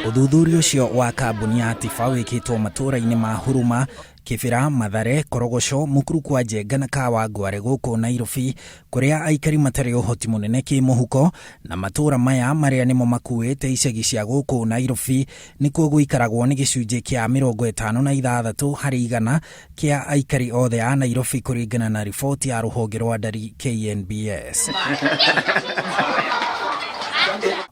Ũthuthuria ũcio wa kambuni ya Tifa wĩkĩtwo matũũra-inĩ ma Huruma, Kĩbĩra, Mathare, Korogoco, Mukuru kwa Njenga na Kawangware gũkũ Nairobi, kũrĩa aikari matarĩ ũhoti mũnene kĩmũhuko, na matũũra maya marĩa nĩmo makuĩte icagi cia gũkũ Nairobi nĩkuo gũikaragwo nĩ gĩcunjĩ kĩa 56 harĩ igana kĩa aikari othe a Nairobi kũringana na riboti ya rũhonge rwa ndari KNBS.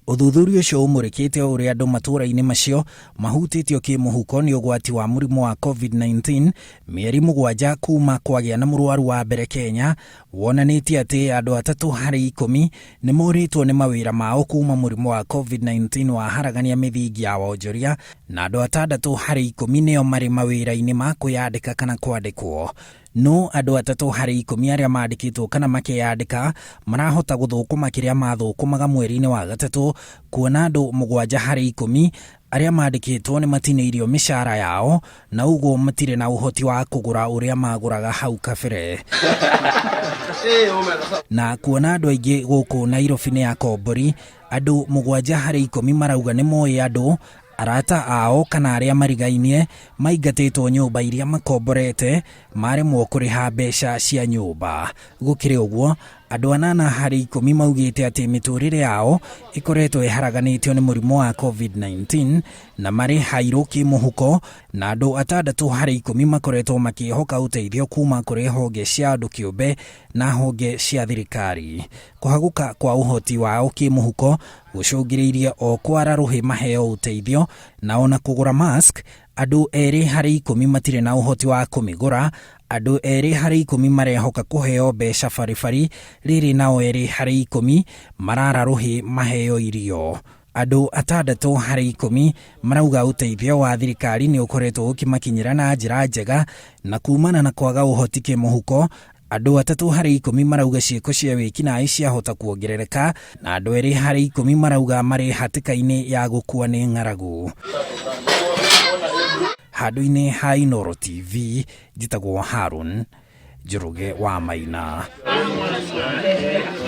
Ũthuthuria ũcio ũmũrĩkĩte ũrĩa andũ matũũra-inĩ macio mahutĩtio kĩmũhuko nĩ ũgwati wa mũrimũ wa COVID-19 mĩeri 7 kuma kwagĩa na mũrwaru wa mbere Kenya, wonanĩtie atĩ andũ 3 harĩ 10 nĩ morĩtwo nĩ mawĩra mao kuma mũrimũ wa COVID-19 waharagania mĩthingi ya wonjoria, na andũ 6 harĩ 10 nĩo marĩ mawĩra-inĩ ma kwĩyandĩka kana kwandĩkwo. No andũ 3 harĩ 10 arĩa mandĩkĩtwo kana makeyandĩka marahota gũthũkũma kĩrĩa mathũkũmaga mweri-inĩ wa gatatũ, kuona andũ 7 harĩ 10 arĩa mandĩkĩtwo nĩ matinĩirio mĩcara yao na ũguo matirĩ na ũhoti wa kũgũra ũrĩa magũraga hau kabere. Na kuona andũ aingĩ gũkũ Nairobi nĩ akombori, andũ 7 harĩ 10 marauga nĩ moĩ andũ, arata ao kana arĩa marigainie maingatĩtwo nyũmba iria makomborete maremwo kũrĩha mbeca cia nyũmba. Gũkĩrĩ ũguo, andũ 8 harĩ 10 maugĩte atĩ mĩtũrĩre yao ĩkoretwo ĩharaganĩtio nĩ mũrimũ wa COVID-19 na marĩ hairũ kĩmũhuko, na andũ 6 harĩ 10 makoretwo makĩhoka ũteithio kuma kũrĩ honge cia andũ kĩũmbe na honge cia thirikari. Kũhagũka kwa ũhoti wao kĩmũhuko gũcũngĩrĩirie o kwara rũhĩ maheo ũteithio, na ona kũgũra mask, andũ 2 harĩ 10 matirĩ na ũhoti wa kũmĩgũra, andũ 2 harĩ 10 marehoka kũheo mbeca baribari, rĩrĩ nao 2 harĩ 10 marara rũhĩ maheo irio. Andũ 6 harĩ 10 marauga ũteithio wa thirikari nĩ ũkoretwo ũkĩmakinyĩra na njĩra njega, na kumana na kwaga ũhoti kĩmũhuko, andũ 3 harĩ 10 marauga ciĩko cia wĩkinaĩ ciahota kuongerereka, na andũ 2 harĩ 10 marauga marĩ hatĩka-inĩ ya gũkua nĩ ng'aragu. Handũ-inĩ ha Inooro TV, njĩtagwo Harun Njoroge wa Maina.